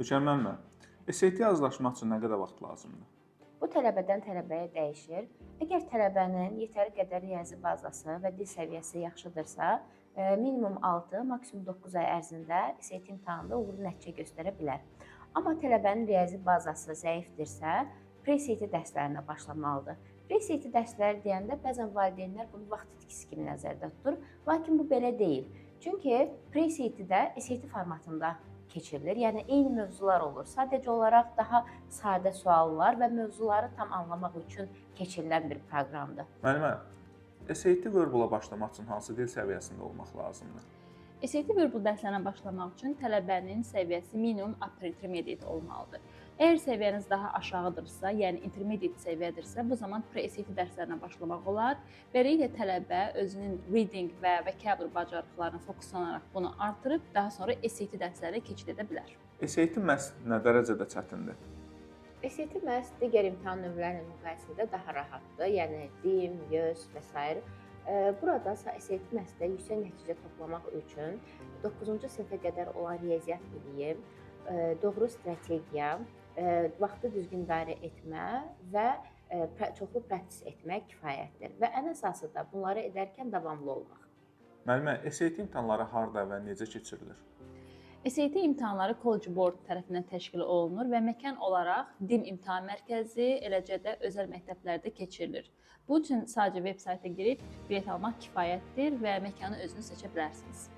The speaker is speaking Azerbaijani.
Mükəmməl müəllim. SAT hazırlaşmaq üçün nə qədər vaxt lazımdır? Bu tələbədən tələbəyə dəyişir. Əgər tələbənin yetəri qədər riyazi bazası və dil səviyyəsi yaxşıdırsa, minimum 6, maksimum 9 ay ərzində SAT imtahanında uğurlu nəticə göstərə bilər. Amma tələbənin riyazi bazası zəifdirsə, pre-SAT dərslərinə başlamalıdır. Pre-SAT dərsləri deyəndə bəzən valideynlər bunu vaxt itkisi kimi nəzərdə tutur, lakin bu belə deyil. Çünki pre-SAT-də SAT formatında keçirilir. Yəni eyni mövzular olur. Sadəcə olaraq daha sadə suallar və mövzuları tam anlamaq üçün keçirilən bir proqramdır. Müəllimə, SAT Verbal-a başlamaq üçün hansı dil səviyyəsində olmaq lazımdır? SAT Verbal dərslərinə başlamaq üçün tələbənin səviyyəsi minimum Upper Intermediate olmalıdır. Əgər səviyyəniz daha aşağıdırsa, yəni intermediate səviyyədirsə, bu zaman pre-SAT dərslərinə başlamaq olar. Beləliklə tələbə özünün reading və vocabulary bacarıqlarına fokuslanaraq bunu artırıb, daha sonra SAT dərslərinə keçid edə bilər. SAT məhz nə dərəcədə çətindir? SAT məhz digər imtahan növləri ilə müqayisədə daha rahatdır. Yəni DIM, YÖS və sair. Burada SAT məhzdə yüksək nəticə toplamaq üçün 9-cu sinifə qədər olan riyaziyyat biliyi, doğru strategiya, vaxtı düzgün idarə etmə və çoxlu practice etmək kifayətdir və ən əsası da bunları edərkən davamlı olmaq. Müəllimə, SAT imtahanları harda və necə keçirilir? SAT imtahanları College Board tərəfindən təşkil olunur və məkan olaraq DIM imtahan mərkəzi, eləcə də özəl məktəblərdə keçirilir. Bunun üçün sadəcə veb sayta girib bilet almaq kifayətdir və məkanı özünüz seçə bilərsiniz.